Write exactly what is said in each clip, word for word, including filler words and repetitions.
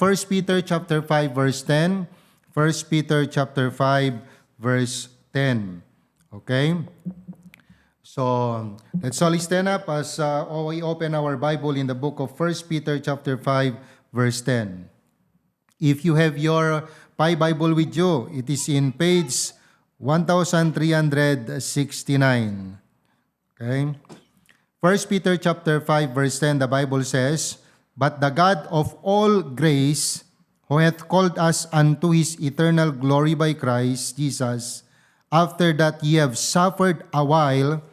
First Peter chapter five, verse ten. First Peter chapter five, verse ten. Okay? So, let's all stand up as, uh, we open our Bible in the book of First Peter chapter five, verse ten. If you have your Pi Bible with you, it is in page one thousand three hundred sixty-nine. Okay? First Peter chapter five, verse ten, the Bible says, "But the God of all grace, who hath called us unto his eternal glory by Christ Jesus, after that ye have suffered a while,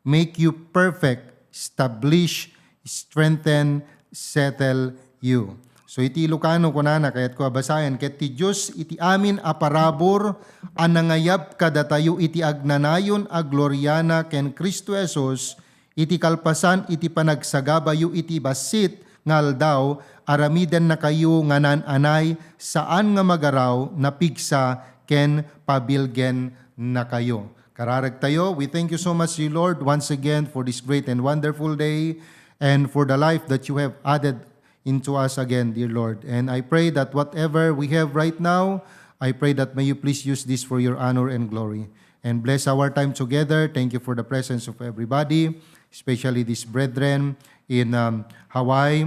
make you perfect, establish, strengthen, settle you." So, iti Ilocano, kunana, kayatko a basaen, "Ket ti Dios iti amin a parabur a nangayab kadatayo iti agnanayon a gloriana ken Cristo Jesus, iti kalpasan iti panagsagabayo iti bassit nga aldaw, aramidennakayo nga naan-anay, saan nga magaraw, napigsa, ken pabilgennakayo." Kararagtayo, we thank you so much, dear Lord, once again for this great and wonderful day and for the life that you have added into us again, dear Lord. And I pray that whatever we have right now, I pray that may you please use this for your honor and glory. And bless our time together. Thank you for the presence of everybody, especially these brethren in, um, Hawaii,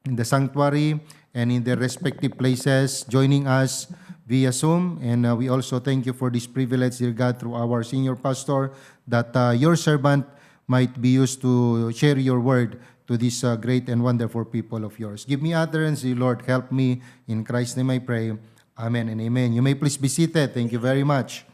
in the sanctuary, and in their respective places, joining us via Zoom. And, uh, we also thank you for this privilege, dear God, through our senior pastor, that, uh, your servant might be used to share your word to this, uh, great and wonderful people of yours. Give me utterance, dear Lord. Help me. In Christ's name I pray. Amen and amen. You may please be seated. Thank you very much.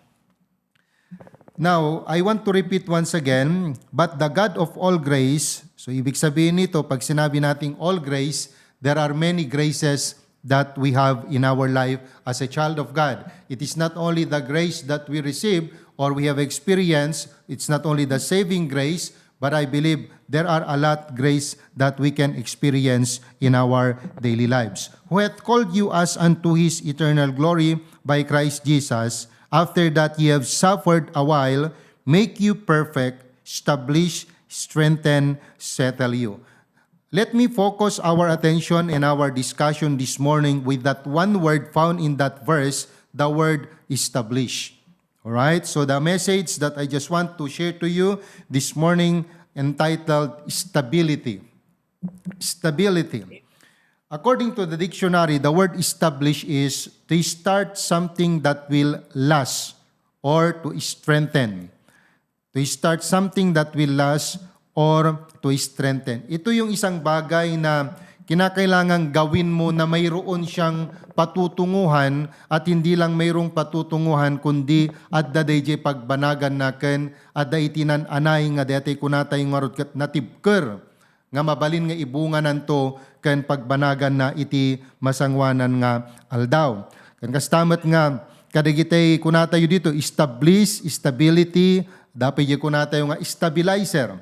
Now, I want to repeat once again, "But the God of all grace," so ibig sabihin nito, pag sinabi nating all grace, there are many graces that we have in our life as a child of God. It is not only the grace that we receive or we have experienced, it's not only the saving grace, but I believe there are a lot grace that we can experience in our daily lives. "Who hath called you as unto his eternal glory by Christ Jesus, after that ye have suffered a while, make you perfect, establish, strengthen, settle you." Let me focus our attention and our discussion this morning with that one word found in that verse, the word establish. All right? So the message that I just want to share to you this morning entitled stability. Stability. According to the dictionary, the word establish is to start something that will last or to strengthen. To start something that will last or to strengthen. Ito yung isang bagay na kinakailangan gawin mo na mayroon siyang patutunguhan, at hindi lang mayroong patutunguhan, kundi adda dayjay pagbanagan na ken adda iti nan-anay nga daytoy kunatay ngarud ket natibker nga mabalin nga ibungananto ken pagbanaganna iti masangoanan nga aldaw. Ken kasta met nga kadagiti kunatayo dito, establish, stability, dapat di kunatayo nga stabilizer.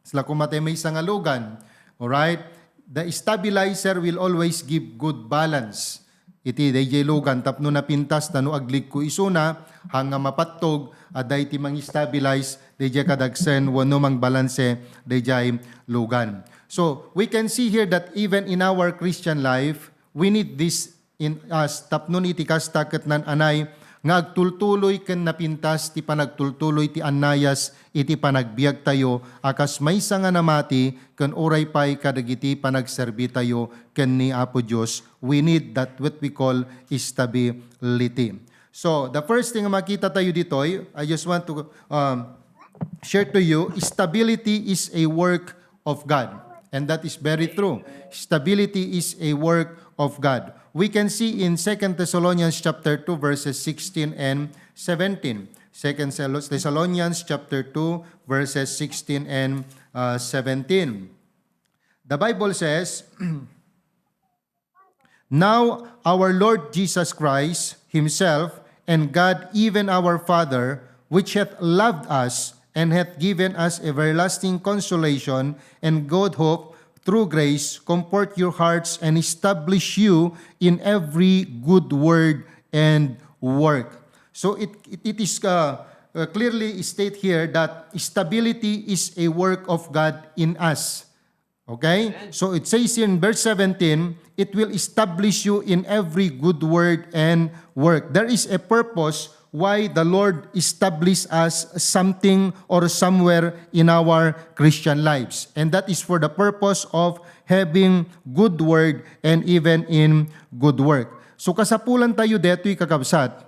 Sila kumatay maysa nga lugan. Alright? The stabilizer will always give good balance iti dayjay lugan tapno napintas ta no agligko isuna, haan nga mapattog, adda iti mang-stabilize dayjay kadagsen wenno mangbalanse dayjay lugan. So, we can see here that even in our Christian life, we need this in us tapno iti kasta ket nan-anay nga agtultuloy ken napintas ti panagtultuloy ti annayas iti panagbiagtayo a kas maysa nga namati ken uray pay kadagiti panagserbitayo ken ni Apo Dios. We need that what we call stability. So, the first thing nga makita tayo ditoy, I just want to, um, share to you, stability is a work of God. And that is very true. Stability is a work of God. We can see in Second Thessalonians chapter two, verses sixteen and seventeen. Second Thessalonians chapter two, verses sixteen and, uh, seventeen. The Bible says, "Now our Lord Jesus Christ himself and God, even our Father, which hath loved us and hath given us everlasting consolation and good hope through grace, comfort your hearts and establish you in every good word and work." So it, it, it is, uh, uh, clearly state here that stability is a work of God in us. Okay? So it says here in verse seventeen, "It will establish you in every good word and work." There is a purpose why the Lord established us something or somewhere in our Christian lives. And that is for the purpose of having good word and even in good work. So kasapulan tayo detoy, kakabsat,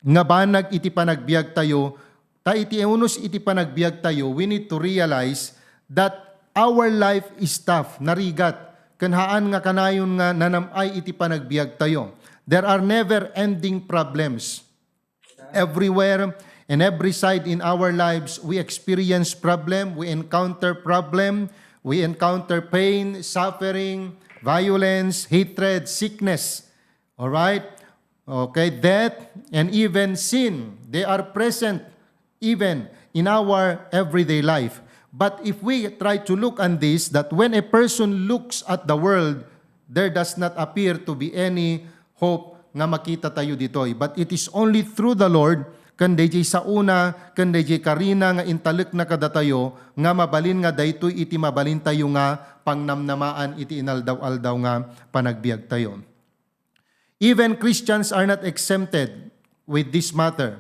nga banag iti panagbiag tayo, ta iti unus iti panagbiag tayo, we need to realize that our life is tough, narigat, ken haan nga kanayon nga nanam-ay iti panagbiag tayo. There are never-ending problems. Everywhere and every side in our lives, we experience problem, we encounter problem, we encounter pain, suffering, violence, hatred, sickness. All right? Okay, death and even sin, they are present even in our everyday life. But if we try to look on this, that when a person looks at the world, there does not appear to be any hope nga makita tayo ditoy. But it is only through the Lord, ken dayjay saona, ken dayjay karina nga intalekna kadatayo, nga mabalin nga daytoy iti mabalintayo nga pangnamnamaan iti inaldaw-aldaw nga panagbiag tayo. Even Christians are not exempted with this matter.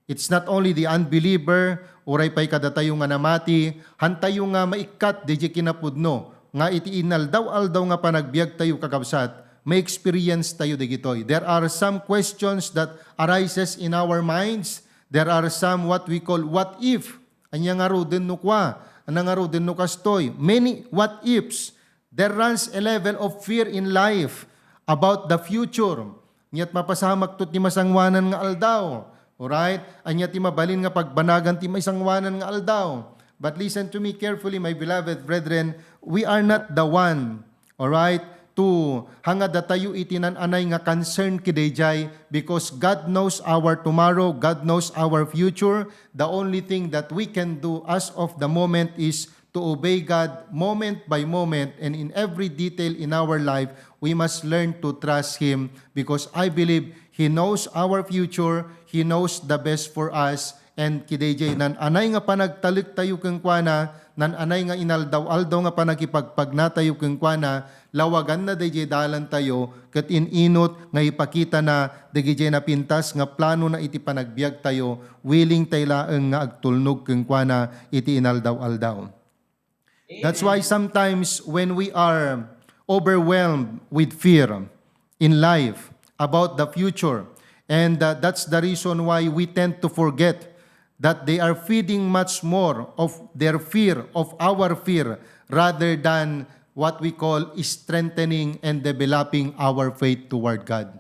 It's not only the unbeliever, uray pay kadatayo nga namati, hantayo nga maikkat dayjay kinapudno nga iti inaldaw-aldaw nga panagbiag tayo, kakabsat, may experience tayo dagitoy. There are some questions that arises in our minds. There are some what we call what if. Ania ngaruden no kua? Ania ngaruden no kastoy? Many what ifs. There runs a level of fear in life about the future. Ania ti mapasamakto ti masangoanan nga aldaw? Alright? Ania ti mabalin nga pagbanagan ti masangoanan nga aldaw? But listen to me carefully, my beloved brethren. We are not the one, alright, to hangad datayo iti nan-anay nga concern kadayjay, because God knows our tomorrow, God knows our future. The only thing that we can do as of the moment is to obey God moment by moment, and in every detail in our life, we must learn to trust Him, because I believe He knows our future, He knows the best for us, and kadayjay nan-anay nga panagtalek tayo kenkuana, nan-anay nga inaldaw-aldaw nga panagipagpagna tayo kenkuana, lawaganna dayjay dalan tayo, ket in-inut nga ipakitana dagijay napintas nga planona iti panagbiag tayo, willing tay laeng nga agtulnog kenkuana iti inaldaw-aldaw. That's why sometimes when we are overwhelmed with fear in life about the future, and uh, that's the reason why we tend to forget that they are feeding much more of their fear, of our fear, rather than what we call strengthening and developing our faith toward God.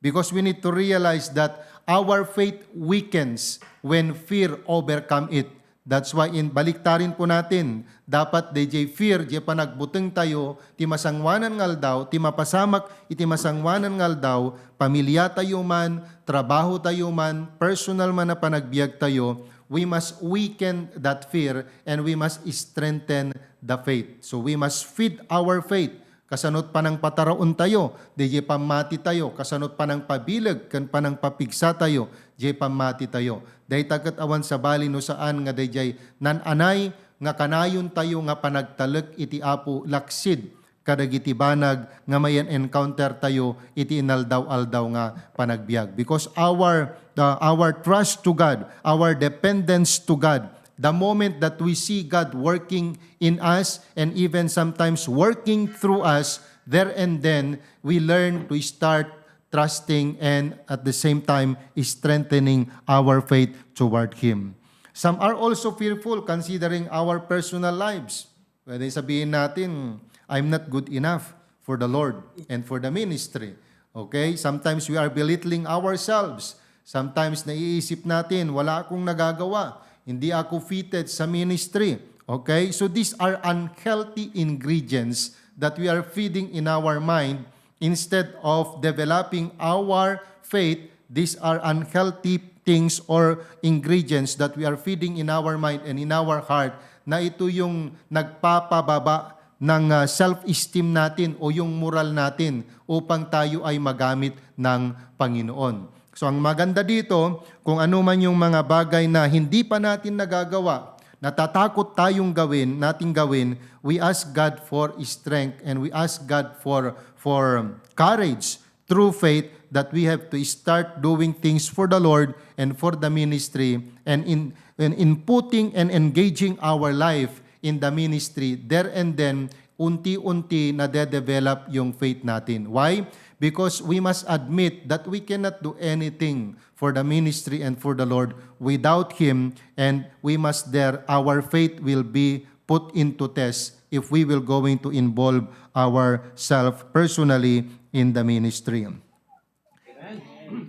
Because we need to realize that our faith weakens when fear overcome it. That's why in baliktarin po natin, dapat dayjay fear, dayjay panagbuteng tayo, ti masangoanan nga aldaw, ti mapasamak iti masangoanan nga aldaw, pamilya tayo man, trabaho tayo man, personal man a panagbiag tayo, we must weaken that fear and we must strengthen the faith. So we must feed our faith. Kasano ti panangpataraon tayo, dayjay pammati tayo, kasano ti panangpabileg ken panangpapigsa tayo, dayjay pammati tayo. Dayta ket awan sabali no saan nga dayjay nan-anay nga kanayon tayo nga panagtalek iti Apo laksid kadagiti banag nga mayen-encounter tayo iti inaldaw-aldaw nga panagbiag. Because our, uh, our trust to God, our dependence to God, the moment that we see God working in us and even sometimes working through us, there and then we learn to start trusting and at the same time strengthening our faith toward Him. Some are also fearful considering our personal lives. Pwede sabihin natin, "I'm not good enough for the Lord and for the ministry." Okay? Sometimes we are belittling ourselves. Sometimes naiisip natin, "Wala akong nagagawa. Hindi ako fitted sa ministry." Okay? So these are unhealthy ingredients that we are feeding in our mind instead of developing our faith. These are unhealthy things or ingredients that we are feeding in our mind and in our heart, na ito yung nagpapababa ng, ah, self-esteem natin o yung moral natin upang tayo ay magamit ng Panginoon. So, ang maganda dito, kung ano man yung mga bagay na hindi pa natin nagagawa, natatakot tayong gawin, nating gawin, we ask God for strength and we ask God for, for courage through faith that we have to start doing things for the Lord and for the ministry and in, in, in putting and engaging our life in the ministry. There and then, unti-unti nade-develop yung faith natin. Why? Because we must admit that we cannot do anything for the ministry and for the Lord without Him, and we must there, our faith will be put into test if we will going to involve ourselves personally in the ministry.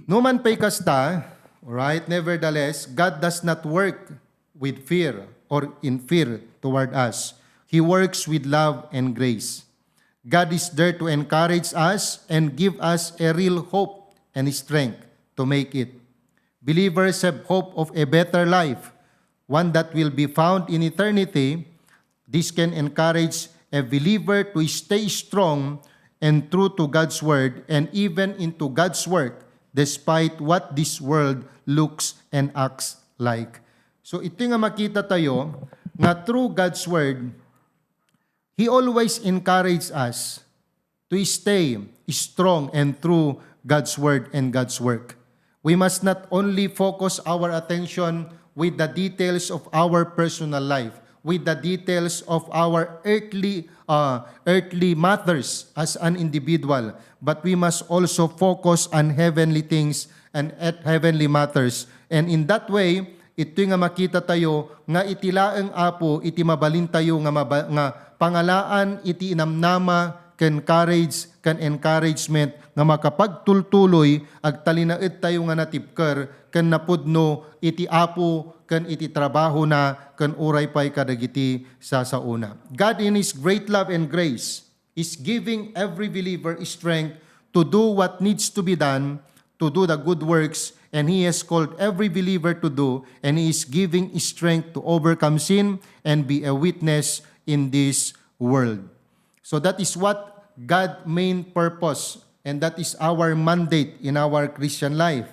No man pay kasta, right? Nevertheless, God does not work with fear or in fear toward us. He works with love and grace. God is there to encourage us and give us a real hope and strength to make it. Believers have hope of a better life, one that will be found in eternity. This can encourage a believer to stay strong and true to God's word and even into God's work despite what this world looks and acts like. So ito nga makita tayo nga through God's word, He always encourage us to stay strong and true God's word and God's work. We must not only focus our attention with the details of our personal life, with the details of our earthly, uh, earthly matters as an individual, but we must also focus on heavenly things and at heavenly matters. And in that way, itoy nga makita tayo nga iti laeng Apo iti mabalin tayo nga maba-, nga pangalaan iti inamnama ken courage ken encouragement nga makapagtultuloy, agtalinaed tayo nga natibker ken napudno iti Apo ken iti trabahona ken uray pay kadagiti sasaona. God in His great love and grace is giving every believer strength to do what needs to be done, to do the good works, and He has called every believer to do, and He is giving strength to overcome sin and be a witness in this world. So that is what God main purpose, and that is our mandate in our Christian life.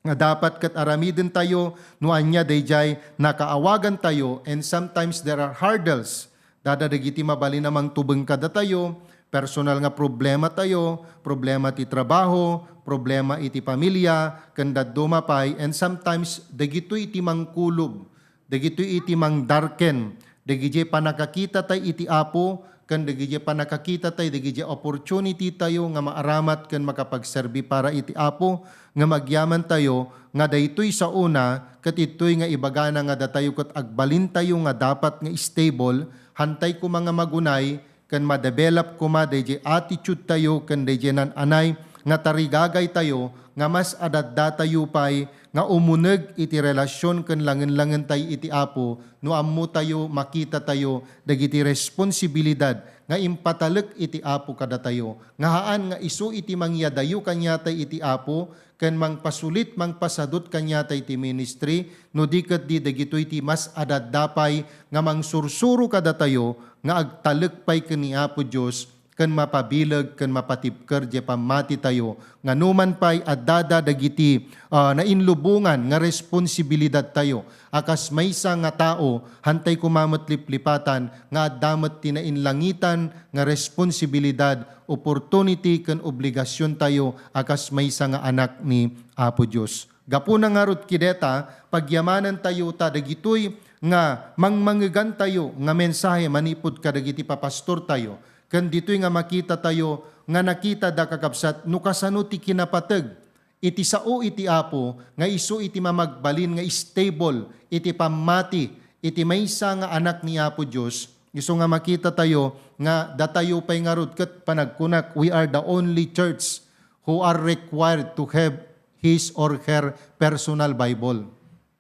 Nga dapat ket aramiden tayo no ania daydiay nakaawagan tayo, and sometimes there are hurdles. Dada dagiti mabalin a mangtubeng kadatayo, personal nga problema tayo, problema ti trabaho, problema iti pamilya, ken dadduma pay, and sometimes dagitoy ti mangkulob. Dagitoy iti mangdarken dagiti pannakakita tay iti Apo, ken dagiti pannakakita tay dagiti opportunity tayo nga maaramat ken makapagserbi para iti Apo, nga magyaman tayo nga daytoy saona ket itoy nga ibagana nga datayo ket agbalin tayo nga dapat nga stable, hantay koma nga magunay, ken ma-develop koma daydiay attitude tayo ken daydiay nan-anay nga tarigagay tayo nga mas adda tayo pay nga umuneg iti relasyon ken langen-langen tayo iti Apo no ammo tayo, makita tayo dagiti responsibilidad nga impatalek iti Apo kadatayo, nga haan nga isu iti mangyadayo kaniatay iti Apo, ken mangpasulit, mangpasadut kaniatay ti ministry, no di ketdi dagitoy ti mas adda pay nga mangsursuro kadatayo nga agtalek pay ken ni Apo Dios ken mapabileg ken mapatibker diay pammatitayo nga numan pay addada dagiti, ah, nainlubongan nga responsibilidadtayo a kas maysa nga tao, hantay koma met liplipatan nga adda met ti nainlangitan nga responsibilidad, opportunity, ken obligasiontayo a kas maysa nga anak ni Apo Dios. Gapuna ngarud iti dayta, pagyamanantayo ta dagitoy nga mangmangegantayo nga mensahe manipud kadagiti papastortayo, ken ditoy nga makitatayo nga nakitada, kakabsat, no kasano ti kinapateg iti sao iti Apo nga isu iti mamagbalin nga stable iti pammati iti maysa nga anak ni Apo Dios, isu nga makitatayo nga datayo pay ngarud ket panagkunak, we are the only church who are required to have his or her personal Bible.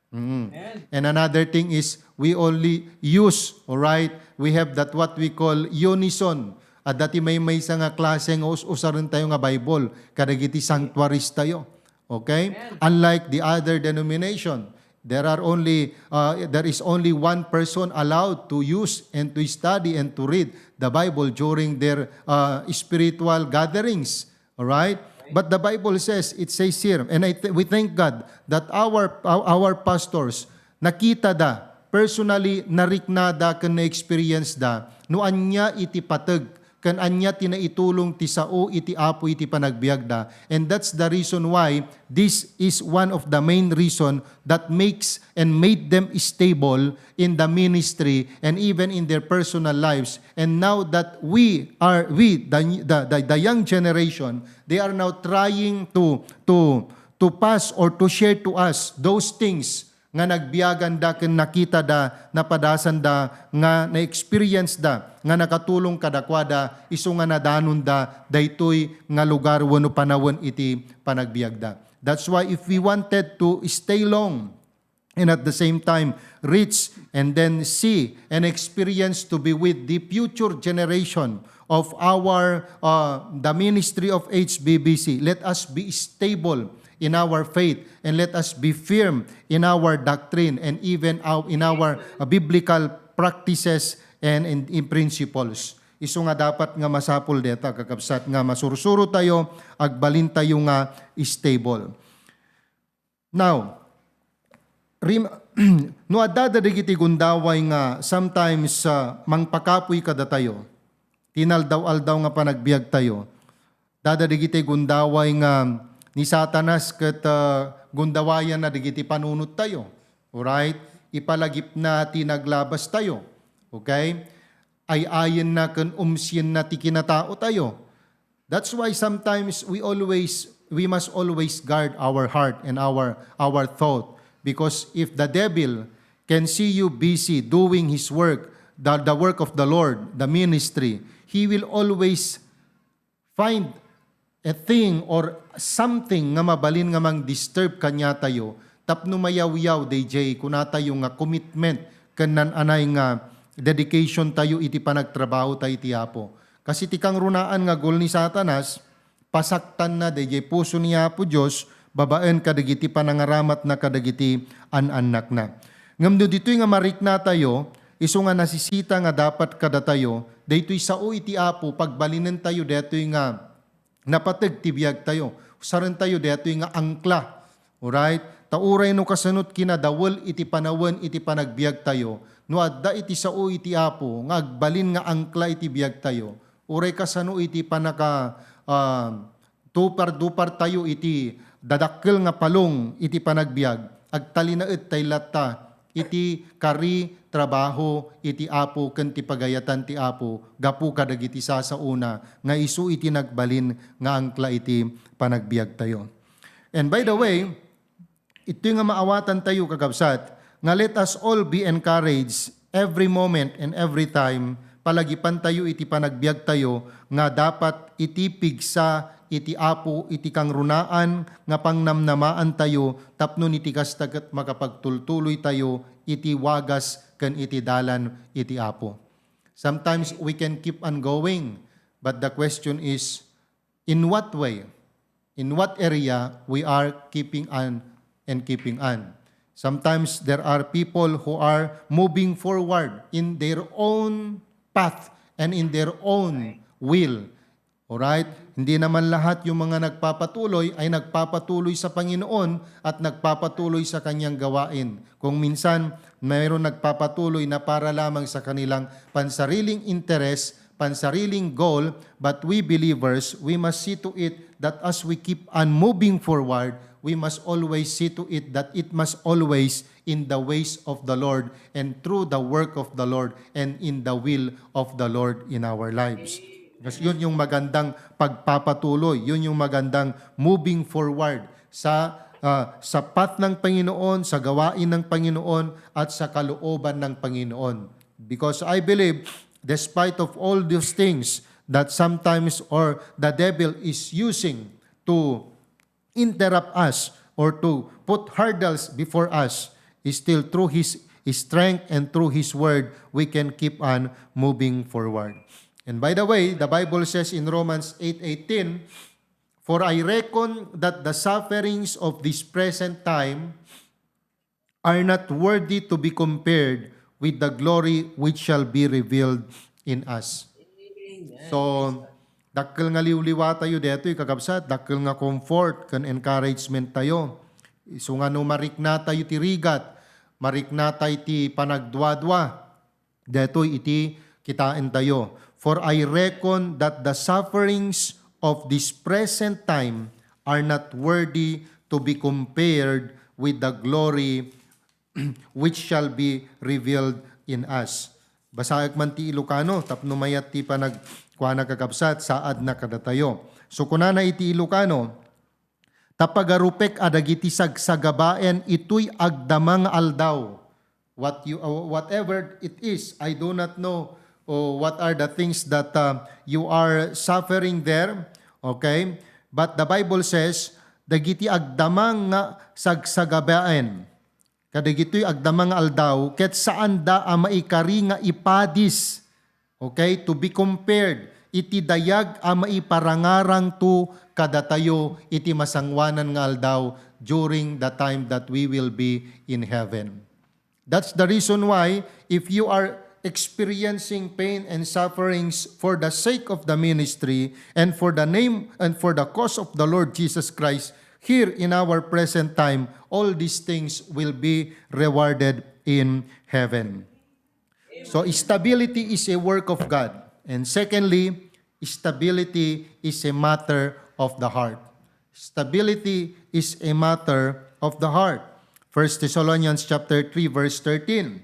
Mm. And another thing is, we only use, all right? We have that what we call unison. Adda ti maymaysa nga klase nga us-usaren tayo nga Bible kadagiti sanctuaries tayo. Okay? Unlike the other denomination, there are only, uh, there is only one person allowed to use and to study and to read the Bible during their, uh, spiritual gatherings. All right? But the Bible says, it says here, and I th-, we thank God that our, our, our pastors, nakitada personally nariknada ken na-experience da no ania iti pateg ken ania ti naitulong ti sao iti Apo iti panagbiagda. And that's the reason why this is one of the main reason that makes and made them stable in the ministry and even in their personal lives. And now that we are, we, the, the, the, the young generation, they are now trying to, to, to pass or to share to us those things nga nagbiaganda ken nakitada, napadasanda, nga na-experience da, nga nakatulong kadakuada, isu nga nadanonda daytoy nga lugar wenno panawen iti panagbiagda. That's why if we wanted to stay long and at the same time reach and then see and experience to be with the future generation of our, uh, the ministry of H B B C, let us be stable in our faith, and let us be firm in our doctrine and even our, in our, uh, biblical practices and in, in principles. Isu nga dapat nga masapul deta, kakabsat, nga masursuro tayo, agbalin tayo nga stable. Now, rim-, no adda dagiti gundaway nga sometimes, uh, mangpakapuy kadatayo, tinaldaw-aldaw nga panagbiag tayo, dada dagiti gundaway nga ni Satanas ket, ah, gundawayanna dagiti panunottayo. Alright? Ipalagipna ti naglabastayo. Okay? Ay-ayenna ken umsienna ti kinataotayo. That's why sometimes we always, we must always guard our heart and our, our thought. Because if the devil can see you busy doing his work, the, the work of the Lord, the ministry, he will always find a thing or something nga mabalin nga mang-disturb kaniatayo tapno mayawyaw dayjay kunatayo nga commitment ken naan-anay nga dedication tayo iti panagtrabaho tayo iti Apo. Kasi ti kangrunaan nga goal ni Satanas, pasaktanna dayjay puso ni Apo Dios babaen kadagiti panangaramatna kadagiti an-annakna. Ngem no ditoy nga mariknatayo, isu nga nasisita nga dapat kadatayo, daytoy sao iti Apo, pagbalinentayo daytoy nga napateg ti biagtayo. Usarentayo daytoy nga angkla. Alright? Ta uray no kasanot kinadawel iti panawen iti panagbiagtayo, no adda iti sao iti Apo nga agbalin nga angkla iti biagtayo, uray kasano iti panaka, ah, tupar-dupartayo iti dadakkel nga palong iti panagbiag, agtalinaedtayo latta iti kari, trabaho iti Apo ken ti pagayatan ti Apo gapu kadagiti sasaona nga isu iti nagbalin nga angkla iti panagbiagtayo. And by the way, itoy nga maawatantayo, kakabsat, nga let us all be encouraged every moment and every time, palagipantayo iti panagbiagtayo nga dapat iti pigsa iti Apo iti kangrunaan nga pangnamnamaantayo tapno iti kasta ket makapagtultuloytayo iti wagas ken iti dalan iti Apo. Sometimes we can keep on going, but the question is, in what way? In what area we are keeping on and keeping on? Sometimes there are people who are moving forward in their own path and in their own will. Alright? Hindi naman lahat yung mga nagpapatuloy ay nagpapatuloy sa Panginoon at nagpapatuloy sa kanyang gawain. Kung minsan, mayroon nagpapatuloy na para lamang sa kanilang pansariling interes, pansariling goal, but we believers, we must see to it that as we keep on moving forward, we must always see to it that it must always in the ways of the Lord and through the work of the Lord and in the will of the Lord in our lives. Kasi yun yung magandang pagpapatuloy, yun yung magandang moving forward sa, ah, sa path ng Panginoon, sa gawain ng Panginoon, at sa kalooban ng Panginoon. Because I believe, despite of all those things that sometimes or the devil is using to interrupt us or to put hurdles before us, is still through his strength and through his word, we can keep on moving forward. And by the way, the Bible says in Romans eight eighteen, "For I reckon that the sufferings of this present time are not worthy to be compared with the glory which shall be revealed in us." So, dakkel nga liwliwatayo detoy, kakabsat, dakkel nga comfort ken encouragement tayo. Isu nga no mariknatayo ti rigat, mariknata iti panagduadua. Daytoy iti kitaentayo. "For I reckon that the sufferings of this present time are not worthy to be compared with the glory which shall be revealed in us." Basaek man ti Ilocano tapno mayat ti panagkuana, kakabsat, saadna kadatayo. So, kunana iti Ilocano, "Ta pagarupek a dagiti sagsagabaen itoy agdama nga aldaw." What you, uh, whatever it is, I do not know, uh, what are the things that, uh, you are suffering there, okay? But the Bible says, dagiti agdama nga sagsagabaen, kadagitoy agdama nga aldaw, ket saanda a maikari nga ipadis, okay, to be compared iti dayag a maiparangarangto kadatayo iti masangoanan nga aldaw during the time that we will be in heaven. That's the reason why, if you are experiencing pain and sufferings for the sake of the ministry and for the name and for the cause of the Lord Jesus Christ, here in our present time, all these things will be rewarded in heaven. So, stability is a work of God. And secondly, stability is a matter of the heart. Stability is a matter of the heart. First Thessalonians chapter three, verse thirteen.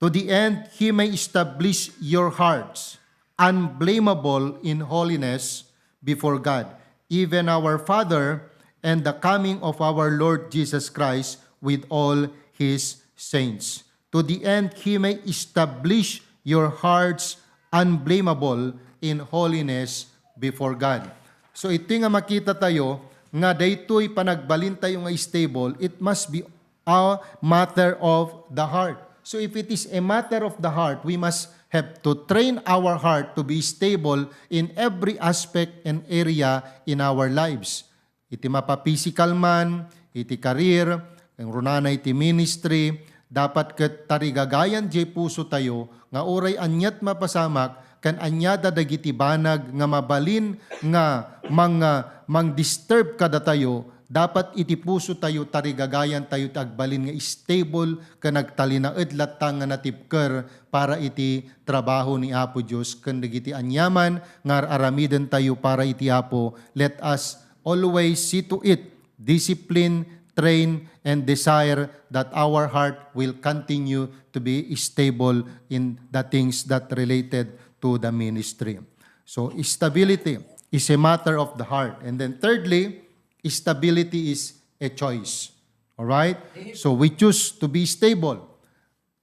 "To the end he may establish your hearts unblameable in holiness before God, even our Father, and the coming of our Lord Jesus Christ with all his saints. To the end he may establish your hearts unblameable in holiness before God." So, iti nga makita tayo nga daytoy panagbalintayo nga stable, it must be a matter of the heart. So, if it is a matter of the heart, we must have to train our heart to be stable in every aspect and area in our lives. Iti mapa-physical man, iti career, ken kunana iti ministry, dapat ket tarigagayan diay puso tayo nga uray aniat mapasamak ken aniada dagiti banag nga mabalin nga mang-, mangdisturb kadatayo, dapat iti puso tayo tarigagayan tayo ti agbalin nga stable ken agtalinaed latta nga natibker para iti trabaho ni Apo Dios ken dagiti aniaman nga ar-aramiden tayo para iti Apo. Let us always see to it, discipline, train, and desire that our heart will continue to be stable in the things that related to the ministry. So, stability is a matter of the heart. And then thirdly, stability is a choice. All right? So, we choose to be stable.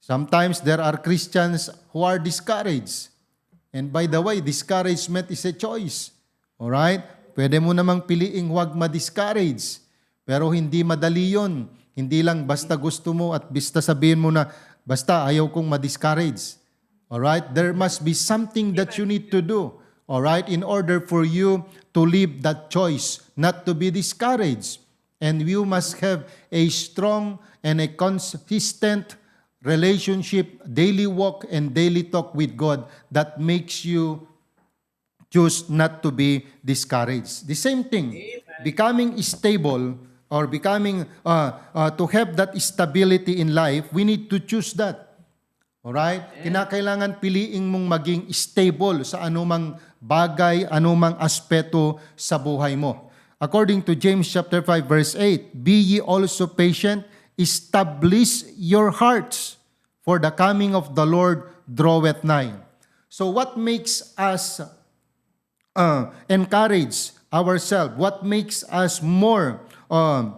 Sometimes there are Christians who are discouraged. And by the way, discouragement is a choice. All right? Pwede mo namang piliing huwag ma-discourage. Pero hindi madali yun. Hindi lang basta gusto mo at basta sabihin mo na, "Basta ayaw kong ma-discourage." All right? There must be something that you need to do, all right, in order for you to live that choice, not to be discouraged. And you must have a strong and a consistent relationship, daily walk and daily talk with God that makes you choose not to be discouraged. The same thing, becoming stable or becoming, uh, uh, to have that stability in life, we need to choose that. Alright? Kinakailangan piliing mong maging stable sa anumang bagay, anumang aspeto sa buhay mo. According to James chapter five verse eight, "Be ye also patient, establish your hearts, for the coming of the Lord draweth nigh." So what makes us uh, encourage ourselves? What makes us more, uh,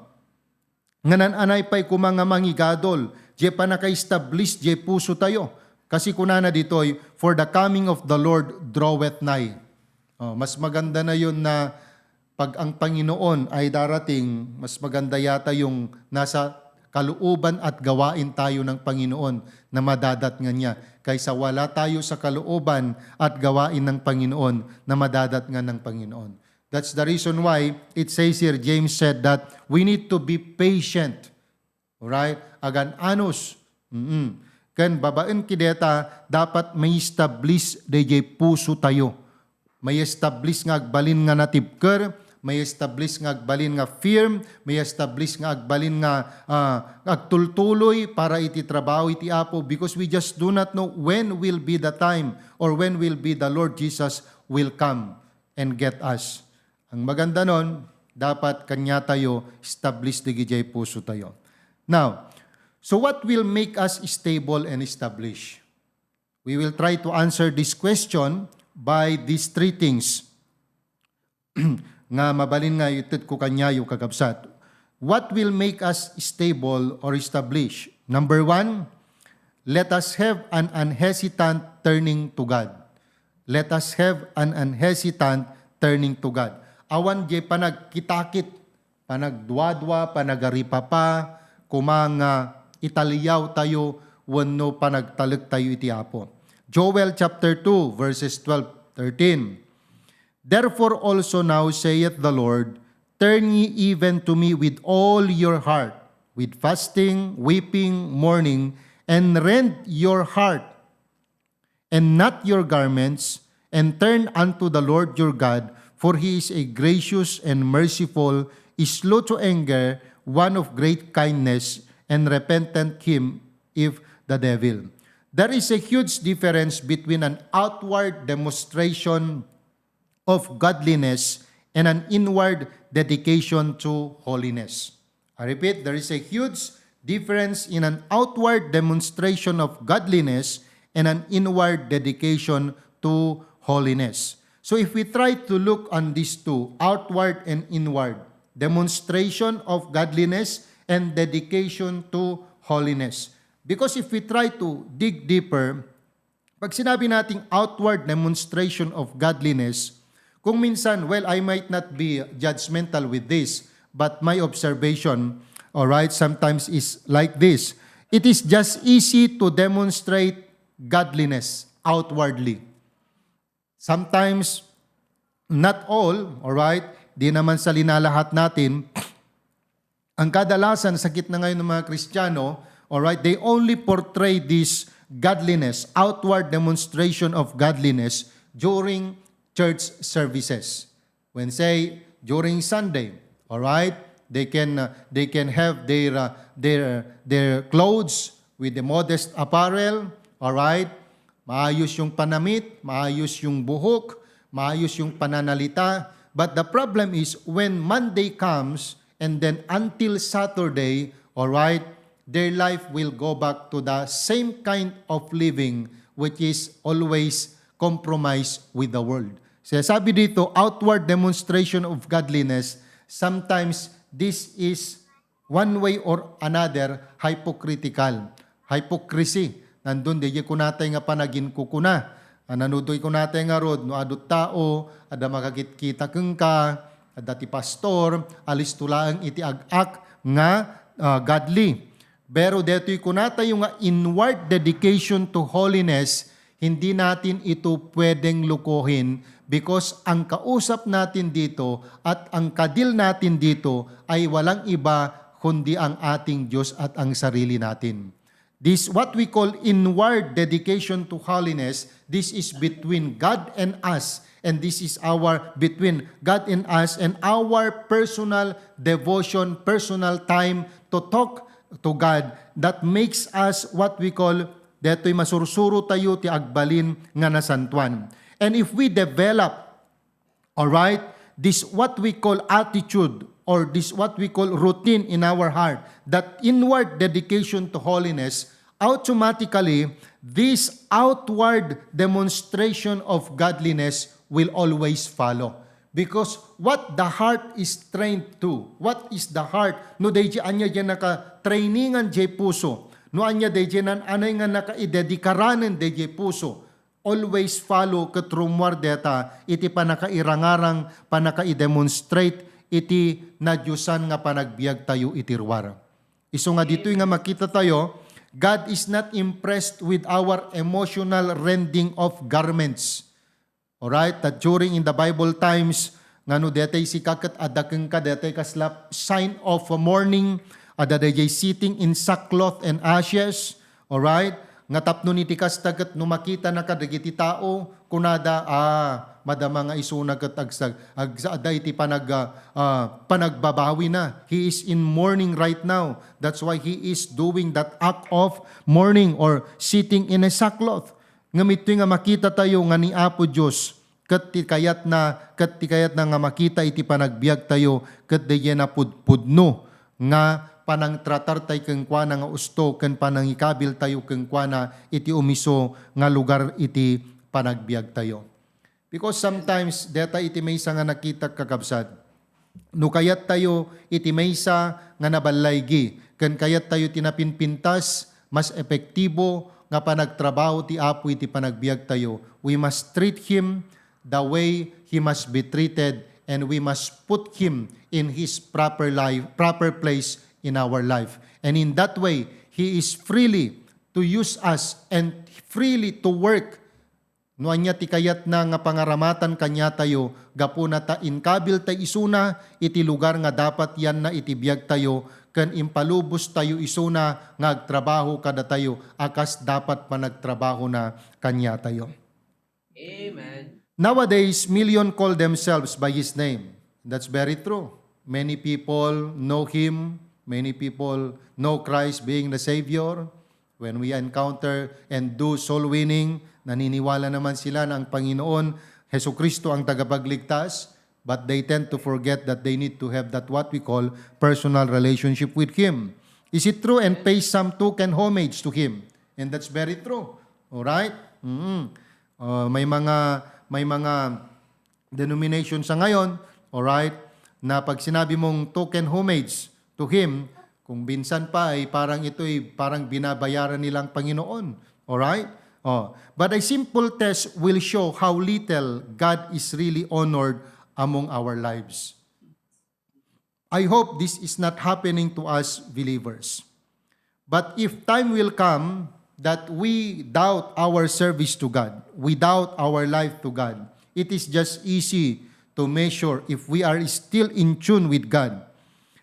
nga nan-anay pay koma nga mangigadol, diay pannaka-establish diay puso tayo? Kasi kunana ditoy, "For the coming of the Lord draweth nigh." Oh, mas maganda na yun na pag ang Panginoon ay darating, mas maganda yata yung nasa kalooban at gawain tayo ng Panginoon na madadatngan niya, kaysa wala tayo sa kalooban at gawain ng Panginoon na madadatngan ng Panginoon. That's the reason why it says here, James said that we need to be patient. Alright? Agan-anus. Mm-mm. Ken babaen kadayta, dapat ma-establish daydiay puso tayo. Ma-establish nga agbalin nga natibker, May establish nga agbalin nga firm, may establish nga agbalin nga, ah, agtultuloy para iti trabaho iti Apo, because we just do not know when will be the time or when will be the Lord Jesus will come and get us. Ang maganda nun, dapat kanya tayo establish dagiti puso tayo. Now, so what will make us stable and established? We will try to answer this question by these three things nga mabalin nga itedko kaniayo, kakabsat. What will make us stable or established? Number one, let us have an unhesitant turning to God. Let us have an unhesitant turning to God. Awan jay panagkitakit, panagduadua, panagaripapa, koma nga italiaw tayo wenno panagtalek tayo iti Apo. Joel chapter two, verses twelve, thirteen. Therefore also now saith the Lord, turn ye even to me with all your heart, with fasting, weeping, mourning, and rend your heart and not your garments, and turn unto the Lord your God, for he is a gracious and merciful, slow to anger, one of great kindness, and repentant him if the devil. There is a huge difference between an outward demonstration of godliness and an inward dedication to holiness. I repeat, there is a huge difference in an outward demonstration of godliness and an inward dedication to holiness. So if we try to look on these two, outward and inward, demonstration of godliness and dedication to holiness. Because if we try to dig deeper, pag sinabi nating outward demonstration of godliness, kung minsan, well, I might not be judgmental with this, but my observation, all right, sometimes is like this. It is just easy to demonstrate godliness outwardly. Sometimes, not all, all right, di naman sa linalahat natin, ang kadalasan, sakit na ngayon ng mga Kristiyano, all right, they only portray this godliness, outward demonstration of godliness during church services. When say, during Sunday, all right, they can, uh, they can have their, uh, their, their clothes with the modest apparel, all right? Maayos yung panamit, maayos yung buhok, maayos yung pananalita. But the problem is when Monday comes and then until Saturday, all right, their life will go back to the same kind of living which is always compromise with the world. Kaya sabi dito, outward demonstration of godliness, sometimes this is one way or another, hypocritical. Hypocrisy. Nandun, di kunatay nga panaginkukuna. Nano di kunatay nga rod, no adu tao, adda makakitkita kenka, adda ti pastor, alisto laeng iti ag-ak nga, ah, godly. Pero detoy kunatayo nga inward dedication to holiness, hindi natin ito pwedeng lukuhin because ang kausap natin dito at ang kadil natin dito ay walang iba kundi ang ating Diyos at ang sarili natin. This what we call inward dedication to holiness. This is between God and us. And this is our between God and us and our personal devotion, personal time to talk to God that makes us what we call, detoy masursuro tayo ti agbalin nga nasantuan. And if we develop, all right, this what we call attitude or this what we call routine in our heart, that inward dedication to holiness, automatically this outward demonstration of godliness will always follow. Because what the heart is trained to, what is the heart? No, daydi ania diay nakatrainingan diay puso, no ania daydi nan-anay nga nakaidedikaranen daydi puso, always follow ket rummuar deta iti pannakairangarang, pannakaidemonstrate iti nadiosan nga panagbiag tayo iti ruar. Isu nga ditoy nga makita tayo, God is not impressed with our emotional rending of garments. Alright, that during in the Bible times, nga no detay sika ket adda kenka detay kasla sign of mourning, adda dayjay sitting in sackcloth and ashes, alright? Nga tapno iti kasta ket no makita na kadagiti tao, kunada, ah, Madama nga isuna ket agsag-, agsaada iti panag-, ah, ah, panagbabawina. He is in mourning right now. That's why he is doing that act of mourning or sitting in a sackcloth. Ngem itoy nga makita tayo nga ni Apo Dios, ket ti kayatna, ket ti kayatna nga makita iti panagbiag tayo, ket daydiay napudpudno nga panangtratar tay kenkuana nga usto ken panangikabil tayo kenkuana iti umiso nga lugar iti panagbiag tayo. Because sometimes, deta iti maysa nga nakita, kakabsat, no kayat tayo iti maysa nga naballaygi, ken kayat tayo ti napinpintas, mas epektibo nga panagtrabaho ti Apo iti panagbiag tayo, we must treat him the way he must be treated, and we must put him in his proper life, proper place in our life. And in that way, he is freely to use us and freely to work no ania ti kayatna nga pangaramatan kaniatayo, gapuna ta inkabil tay isuna iti lugar nga dapat yanna iti biag tayo, ken impalubos tayo isuna nga agtrabaho kadatayo a kas dapat panagtrabahona kaniatayo. Amen. Nowadays, million call themselves by His name. That's very true. Many people know Him. Many people know Christ being the Savior. When we encounter and do soul winning, naniniwala naman sila na ang Panginoon Jesucristo ang tagapagligtas, but they tend to forget that they need to have that what we call personal relationship with Him. Is it true? And pay some token homage to Him. And that's very true. All right? Mm. Uh, may mga may mga denomination sa ngayon, all right, na pag sinabi mong token homage to Him, kung minsan pa ay parang ito'y parang binabayaran nilang Panginoon. All right? Oh, but a simple test will show how little God is really honored among our lives. I hope this is not happening to us believers. But if time will come that we doubt our service to God, we doubt our life to God, it is just easy to measure if we are still in tune with God.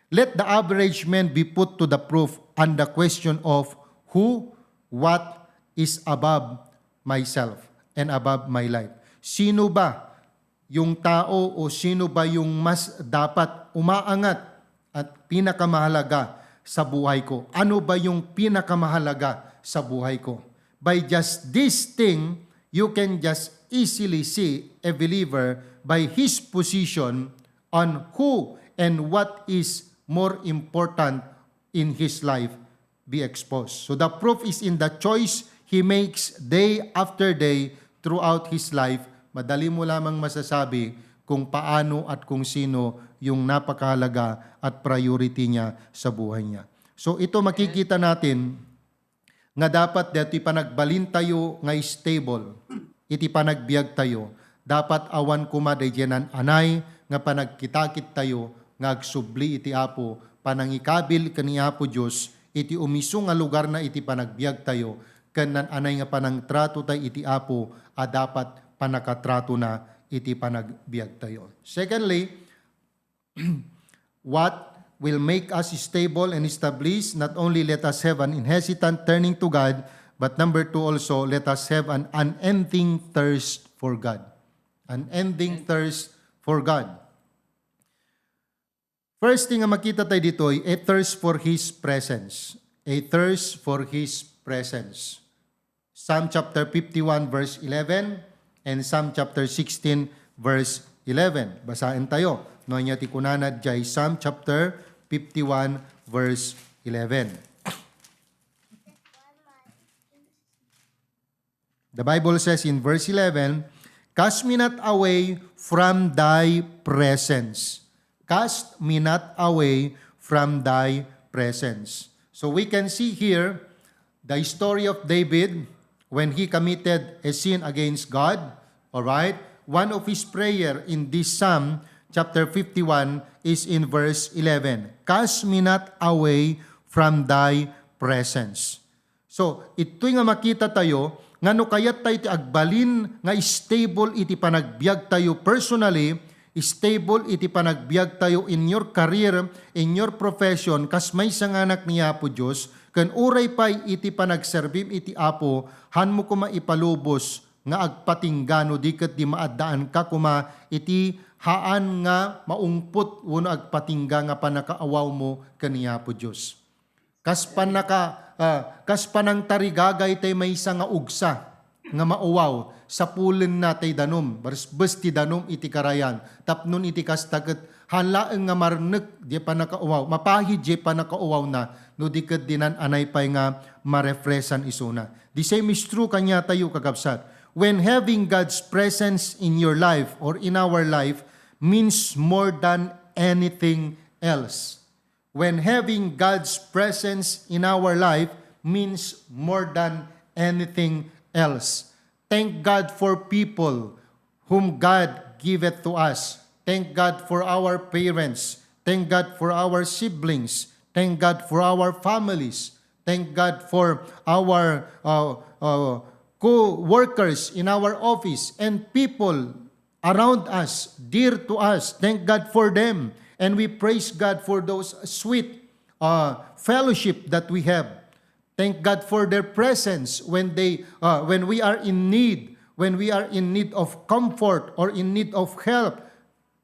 Let the average man be put to the proof on the question of who, what is above myself and above my life. Sino ba yung tao o sino ba yung mas dapat umaangat at pinakamahalaga sa buhay ko? Ano ba yung pinakamahalaga sa buhay ko? By just this thing, you can just easily see a believer by his position on who and what is more important in his life be exposed. So the proof is in the choice he makes day after day throughout his life. Madali mo lamang masasabi kung paano at kung sino yung napakahalaga at priority niya sa buhay niya. So ito makikita natin nga dapat daytoy panagbalin tayo nga stable iti panagbiag tayo. Dapat awan koma daydiay nan-anay nga panagkitakit tayo nga agsubli iti Apo, panangikabil ken ni Apo Dios iti umiso nga lugarna iti panagbiag tayo, ken nan-anay nga panangtrato tay iti Apo a dapat panakatratona iti panagbiag tayo. Secondly, what will make us stable and established? Not only let us have an hesitant turning to God, but number two also, let us have an unending thirst for God. Unending thirst for God. First thing nga makita tayo ditoy, a thirst for His presence. A thirst for His presence. Psalm chapter fifty-one verse eleven and Psalm chapter sixteen verse eleven. Basaen tayo. No, ania ti kunana diay Psalm chapter fifty-one verse eleven. The Bible says in verse eleven, "Cast me not away from thy presence." Cast me not away from thy presence. So we can see here the story of David when he committed a sin against God. All right? One of his prayer in this Psalm chapter fifty-one is in verse eleven. "Cast me not away from thy presence." So, itoy nga makita tayo, nga no kayat tayo ti agbalin nga stable iti panagbiag tayo personally, stable iti panagbiag tayo in your career, in your profession, kas maysa nga anak ni Apo Dios, ken uray pay iti panagserbim iti Apo, hanmo koma ipalubos nga agpatingga no di ket di maaddaanka koma iti haan nga maungpot wenno agpatingga nga pannakaawawmo ken ni Apo Dios. Kas pannaka-, ah, kas panangtarigagay tay maysa nga ugsa nga mauwaw, sapulenna tay danum, bersbes ti danum iti karayan, tapno iti kasta ket haan laeng nga marnek diay pannakauwaw, mapahid diay pannakauwawna, no di ket dinan anay pay nga marefresan isuna. The same is true kaniatayo, kakabsat. When having God's presence in your life or in our life means more than anything else. When having God's presence in our life means more than anything else. Thank God for people whom God giveth to us. Thank God for our parents. Thank God for our siblings. Thank God for our families. Thank God for our, uh, uh, co-workers in our office and people around us, dear to us. Thank God for them. And we praise God for those sweet, uh, fellowship that we have. Thank God for their presence when they, uh, when we are in need, when we are in need of comfort or in need of help.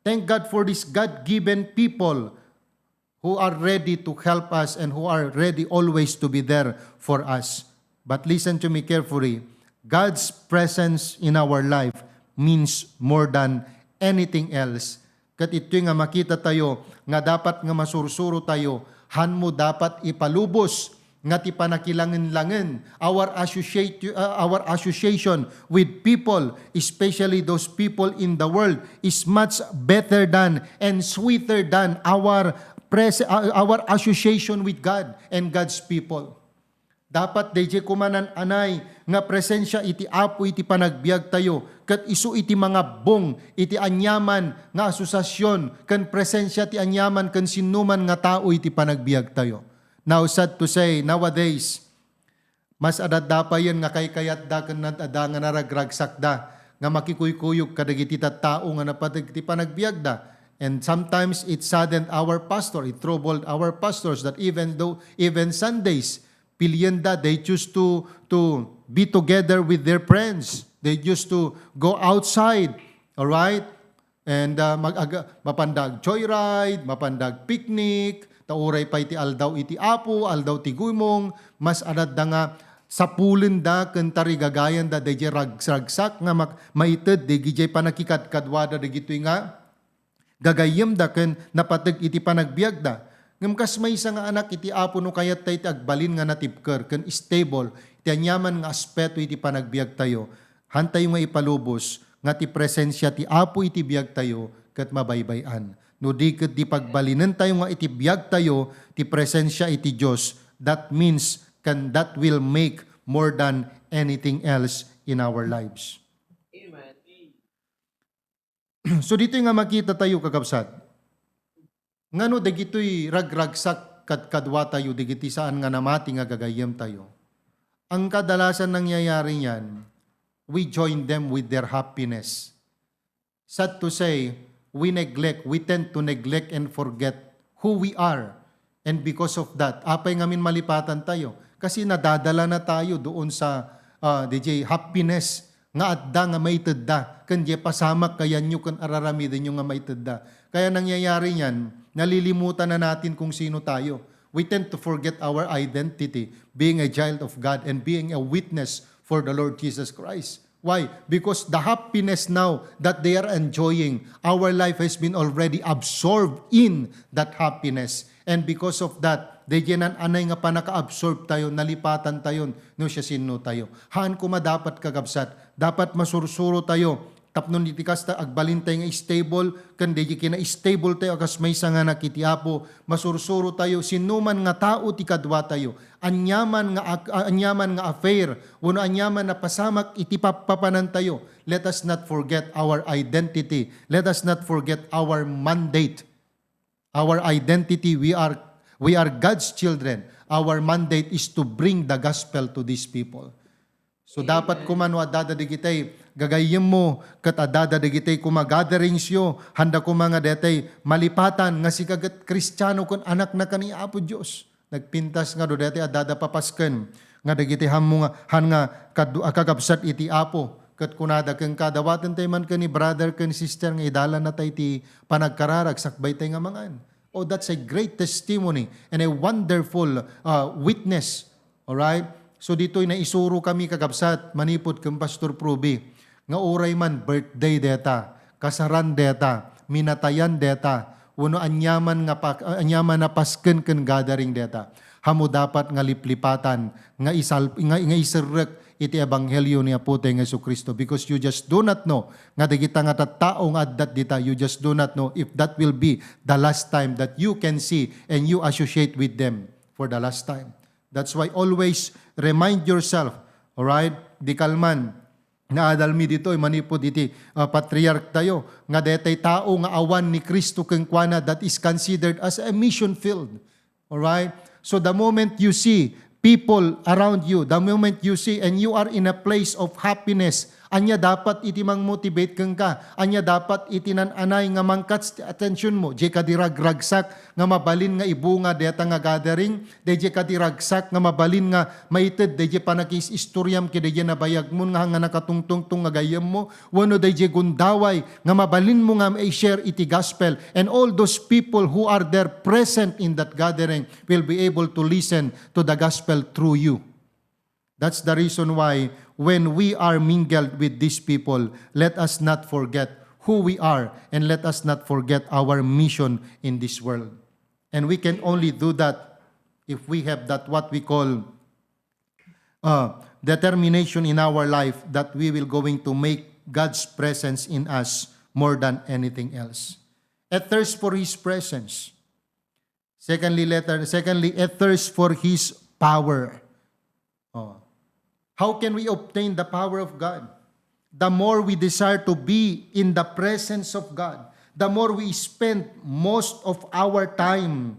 Thank God for these God-given people who are ready to help us and who are ready always to be there for us. But listen to me carefully. God's presence in our life means more than anything else. Ket itoy nga makita tayo nga dapat nga masursuro tayo, hanmo dapat ipalubos nga ti panakilangen-langen, our associate-, uh, our association with people, especially those people in the world, is much better than and sweeter than our pres-, uh, our association with God and God's people. Dapat daydiay koma nan-anay nga presensia iti Apo iti panagbiagtayo, ket isu iti mangabbong iti aniaman nga asosiasion ken presensia ti aniaman ken sinnoman nga tao iti panagbiagtayo. Now, sad to say, nowadays, mas adda payen nga kaykayatda ken adda nga naragragsakda nga makikuykuyog kadagiti tattao nga napateg ti panagbiagda. And sometimes it saddened our pastor, it troubled our pastors that even though, even Sundays, pilienda, they choose to, to be together with their friends. They choose to go outside, all right? And, ah, mag-, aga-, mapanda ag-joyride, mapanda ag-picnic, ta uray pay ti aldaw iti Apo, aldaw ti guymong, mas adda nga sapulenda ken tarigagayanda daydiay ragsragsak nga mak-, maited daydiay pannakikadkaduada dagitoy nga gagayyemda ken napateg iti panagbiagda. Ngem kas maysa nga anak iti Apo, no kayatta iti agbalin nga natibker ken stable ti aniaman nga aspeto iti panagbiagtayo, hantayo nga ipalubos nga ti presensia ti Apo iti biagtayo ket mabaybay-an. No di ket di pagbalinentayo nga iti biagtayo ti presensia iti Dios, that means ken that will make more than anything else in our lives. Amen. So, ditoy nga makita tayo, kakabsat, ngano dagitoy ragragsak kadkaduatayo dagiti saan nga namati nga gagayyemtayo? Ang kadalasan nangyayari niyan, we join them with their happiness. Sad to say, we neglect, we tend to neglect and forget who we are. And because of that, apay ngamin malipatan tayo? Kasi nadadala na tayo doon sa, ah, daydiay happiness nga adda nga maitedda, ken diay pasamak kayanyo ken araramidenyo nga maitedda. Kaya nangyayari niyan, nalilimutan na natin kung sino tayo. We tend to forget our identity, being a child of God and being a witness for the Lord Jesus Christ. Why? Because the happiness now that they are enjoying, our life has been already absorbed in that happiness. And because of that, daydiay nan-anay nga pannaka-absorb tayo, nalipatan tayo no siasino tayo. Haan koma dapat, kakabsat, dapat masursuro tayo tapno iti kasta agbalin tayo nga stable, ken daydiay kina-stable tayo a kas maysa nga anak iti Apo, masursuro tayo, sinnoman nga tao ti kaduatayo, aniaman nga ak-, aniaman nga affair, wenno aniaman a pasamak iti pappapanantayo, let us not forget our identity. Let us not forget our mandate. Our identity, we are, we are God's children. Our mandate is to bring the gospel to these people. So, dapat koma no adda dagitay gagayyemmo, ket adda dagitay koma gatherings yo, handa koma nga daytay malipatan nga sika ket Kristiano ken anakna ken ni Apo Dios. Nagpintas nga do daytay adda papasken nga dagiti hammo nga, han nga kad-, a kakabsat iti Apo, Ket kunada kenka, dawaten tay man ken ni brother ken sister nga idalannatay ti panagkararag sakbay tay nga mangan. Oh, that's a great testimony and a wonderful, uh, witness. Alright? So ditoy naisuro kami, kakabsat, manipud ken Pastor Pruby, nga uray man birthday deta, kasaran deta, minatayan deta, wenno aniaman nga pa-, aniaman a pasken ken gathering deta, ammo dapat nga liplipatan nga isal-, nga, nga iserrek iti ebanghelio ni Apotayo nga Jesu-Cristo, because you just do not know nga dagita nga tattao nga adda dita, you just do not know if that will be the last time that you can see and you associate with them for the last time. That's why always remind yourself, alright? Di kalman, naadalmi ditoy manipud iti, ah, patriarch tayo, nga detay tao nga awan ni Cristo kenkuana, that is considered as a mission field. Alright? So the moment you see people around you, the moment you see and you are in a place of happiness, ania dapat iti mang-motivate kenka? Ania dapat iti nan-anay nga mang-catch ti attention mo? Diay ka di ragragsak nga mabalin nga ibunga deta nga gathering? Daydiay ka di ragsak nga mabalin nga maited daydiay panakiis-istoriam ken daydiay nabayagmo nga, nga nakatungtungtong nga gayyemmo? Wenno daydiay gundaway nga mabalinmo nga i-share iti gospel, and all those people who are there present in that gathering will be able to listen to the gospel through you. That's the reason why when we are mingled with these people, let us not forget who we are and let us not forget our mission in this world. And we can only do that if we have that what we call uh, determination in our life that we will going to make God's presence in us more than anything else. A thirst for His presence. Secondly, letter, secondly, a thirst for His power. Oh. How can we obtain the power of God? The more we desire to be in the presence of God, the more we spend most of our time,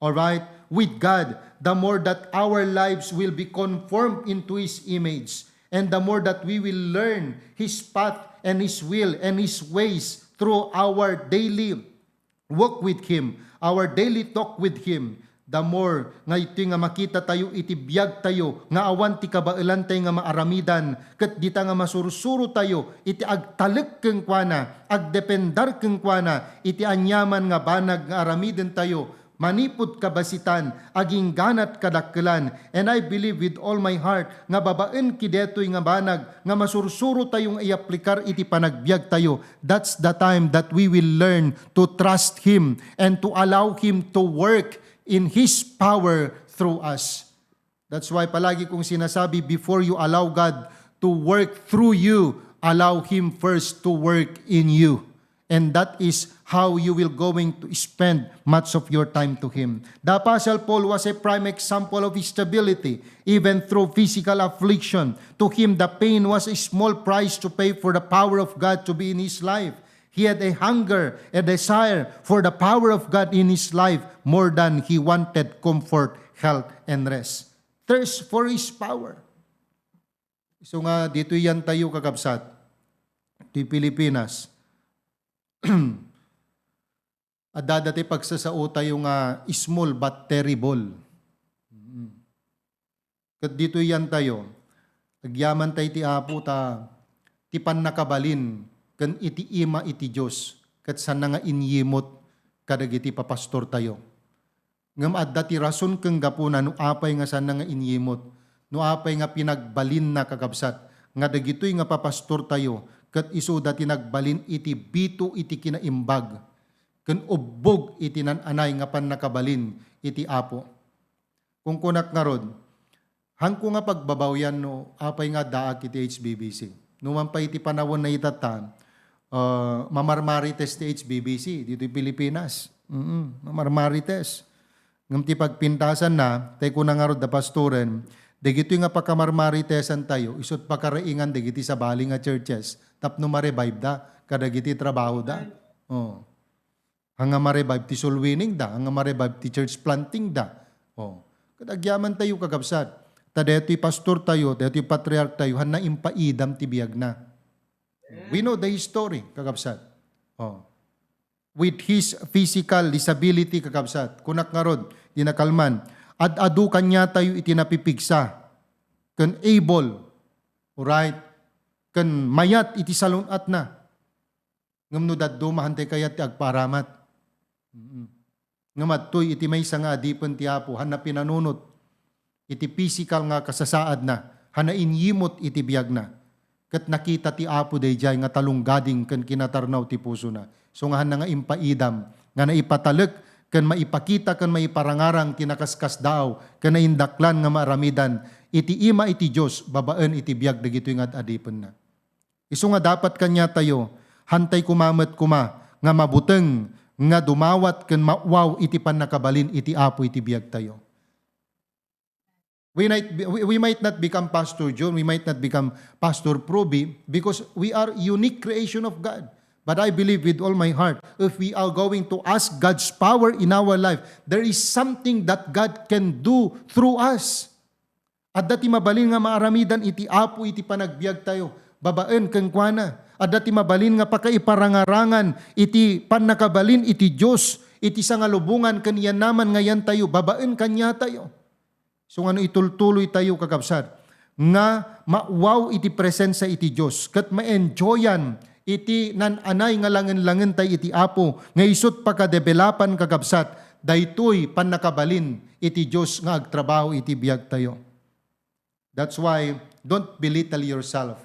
all right, with God, the more that our lives will be conformed into His image, and the more that we will learn His path and His will and His ways through our daily walk with Him, our daily talk with Him, the more nga iti nga makita tayo iti biag tayo nga awan ti kabaelan tay nga maaramidan, ket dita nga masursuro tayo iti agtalek kenkuana, agdependar kenkuana, iti aniaman nga banag nga aramiden tayo, manipud kabasitan, agingganat kadakkelan. And I believe with all my heart nga babaen ki detoy nga banag nga masursuro tayo nga iaplikar iti panagbiag tayo, that's the time that we will learn to trust Him and to allow Him to work in His power through us. That's why palagi kong sinasabi, before you allow God to work through you, allow Him first to work in you. And that is how you will going to spend much of your time to Him. The Apostle Paul was a prime example of stability, even through physical affliction. To him, the pain was a small price to pay for the power of God to be in his life. He had a hunger, a desire for the power of God in his life more than he wanted comfort, health, and rest. Thirst for His power. So nga, ditoy yan tayo, kakabsat. Ditoy Pilipinas. Adda dati pagsasao tayo nga small but terrible. Mm. Ket ditoy yan tayo, agyaman tayo ti Apo ta ti pannakabalin ken iti ima iti Dios, ket sana nga inyimot kadagiti papastor tayo. Ngem adda ti rason ken gapuna no apay nga sana nga inyimot, no apay nga pinagbalinna, kakabsat, nga dagitoy nga papastor tayo ket isuda ti nagbalin iti bito iti kinaimbag ken ubbog iti nan-anay nga pannakabalin iti Apo. Kunkunak ngarud, hanko nga pagbabawian no apay nga addaak iti H B B C. No man pay iti panawen na itatta, ah, mamarmarites ti H B B C ditoy Pilipinas. Mm, mamarmarites. Ngem ti pagpintasanna, tay kuna ngarud da pastoren, dagitoy nga pakamarmaritesan tayo, isut' pakaraingan dagiti sabali nga churches tapno ma-revive da kadagiti trabaho da. Oh. Haan nga ma-revive ti soul winning da, haan nga ma-revive ti church planting da. Oh. Ket agyaman tayo, kakabsat, ta daytoy pastor tayo, daytoy patriarch tayo, haan na impaidam ti biagna. We know the history, kakabsat. Oh. With his physical disability, kakabsat, kunak ngarud, di nakalman, ad-adu kaniatayo iti napipigsa, ken able, alright, ken mayat iti salun-atna. Ngem no dadduma, hantay kayat ti agpaaramat. Mm. Ngem adtoy iti maysa nga adipen ti Apo, hanna pinanunot iti pisikal nga kasasaadna, hanna inyimot iti biagna. Ket nakita ti Apo daydiay nga talunggading ken kinatarnaw ti pusona. So nga hanna nga impaidam, nga naipatalek ken maipakita ken maiparangarang ti nakaskasdaaw ken naindaklan nga maaramidan iti ima iti Dios babaen iti biag dagitoy nga ad-adipenna. Isu nga dapat kaniatayo, hantay koma met koma nga mabuteng nga dumawat ken mauwaw iti pannakabalin iti Apo iti biagtayo. We might, be- we, we might not become Pastor John, we might not become Pastor Proby because we are unique creation of God. But I believe with all my heart, if we are going to ask God's power in our life, there is something that God can do through us. Adda ti mabalin nga maaramidan iti Apo iti panagbiagtayo babaen kenkuana. Adda ti mabalin nga pakaiparangarangan iti pannakabalin iti Dios iti sangalubongan ken yanaman nga yantayo babaen kaniatayo. So nga no itultuloytayo, kakabsat, nga mauwaw iti presensia iti Dios ket ma-enjoyan iti nan-anay nga langen-langentay iti Apo nga isut' pakadevelopan, kakabsat, daytoy pannakabalin iti Dios nga agtrabaho iti biagtayo. That's why, don't belittle yourself.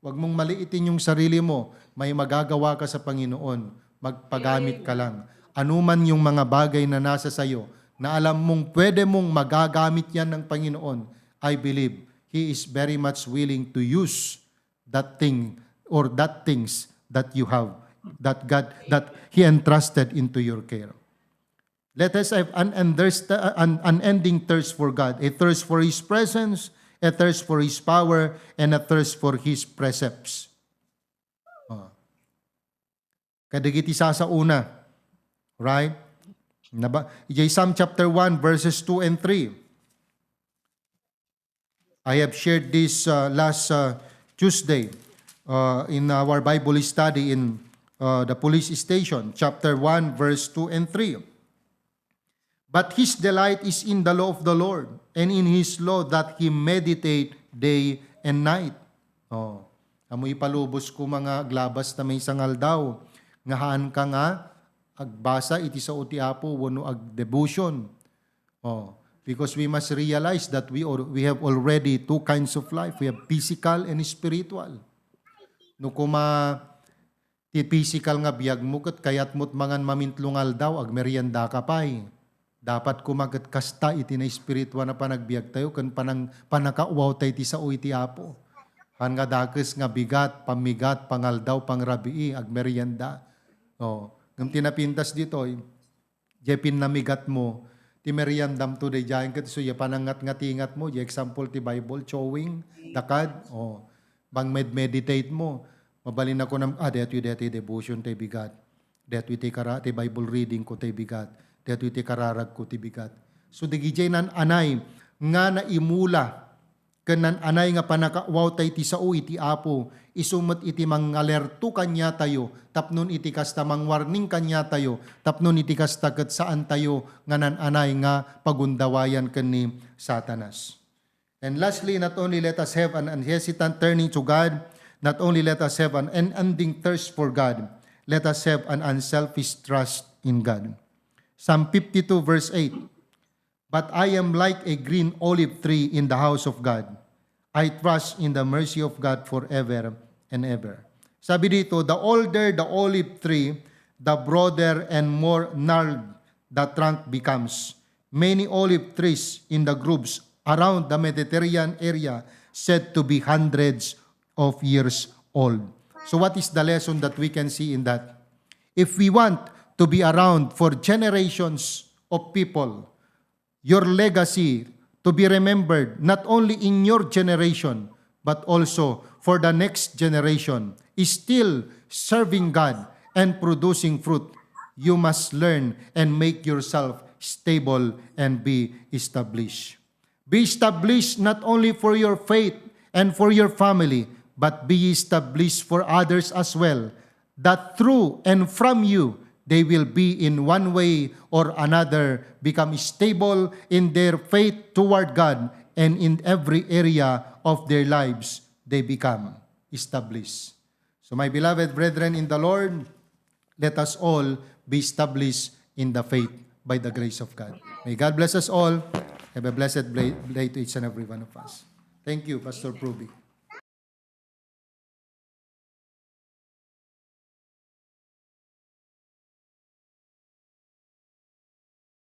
Huwag mong maliitin yung sarili mo. May magagawa ka sa Panginoon. Magpagamit ka lang. Anuman yung mga bagay na nasa sayo, na alam mong pwede mong magagamit yan ng Panginoon, I believe He is very much willing to use that thing or that things that you have, that God, that He entrusted into your care. Let us have an, understa- an unending thirst for God, a thirst for His presence, a thirst for His power, and a thirst for His precepts. Ah. Kadagiti sasauna, right? Naba, ijay Psalm chapter one, verses two and three. I have shared this, uh, last, uh, Tuesday, uh, in our Bible study in, uh, the police station, chapter one, verse two and three. But his delight is in the law of the Lord, and in his law that he meditate day and night. Oh, amo ipalubos ko mga aglabas ta maysa nga aldaw, nga haan ka nga agbasa iti sao ti Apo wenno agdevotion. Oh, because we must realize that we are, we have already two kinds of life. We have physical and spiritual. No koma ti physical nga biagmo ket kayatmo't mangan mamintlo nga aldaw, agmerienda ka pay. Dapat koma ket kasta iti naespirituan a panagbiagtayo ken panang-, pannakauwawtayo iti sao iti Apo. Haan nga dakes nga bigat, pammigat, pangaldaw, pangrabii, agmerienda. Oh, ngem ti napintas ditoy, jay pinnamigatmo, ti meriendam to daydiay ket isu jay panangngatngatingatmo, jay example ti Bible, chewing, dakad, oh, pangmed-meditate mo. Mabalin a kunam, ah, detoy, detoy devotion tay bigat. Detoy ti kara-, ti Bible reading ko tay bigat. Detoy ti kararag ko ti bigat. So, dagijay nan-anay nga naimula ken nan-anay nga pannakauwawtayo iti sao iti Apo, isu met iti mangalerto kaniatayo, tapno iti kasta mangwarning kaniatayo, tapno iti kasta ket saantayo nga nan-anay nga pagundawayan ken ni Satanas. And lastly, not only let us have an unhesitant turning to God, not only let us have an unending thirst for God, let us have an unselfish trust in God. Psalm fifty-two verse eight, "But I am like a green olive tree in the house of God. I trust in the mercy of God forever and ever." Sabi dito, the older the olive tree, the broader and more gnarled the trunk becomes. Many olive trees in the groves around the Mediterranean area said to be hundreds of years old. So what is the lesson that we can see in that? If we want to be around for generations of people, your legacy to be remembered not only in your generation, but also for the next generation, is still serving God and producing fruit, you must learn and make yourself stable and be established. Be established not only for your faith and for your family, but be established for others as well, that through and from you, they will be in one way or another become stable in their faith toward God, and in every area of their lives they become established. So, my beloved brethren in the Lord, let us all be established in the faith by the grace of God. May God bless us all. Have a blessed bla- day to each and every one of us. Thank you, Pastor Pruby.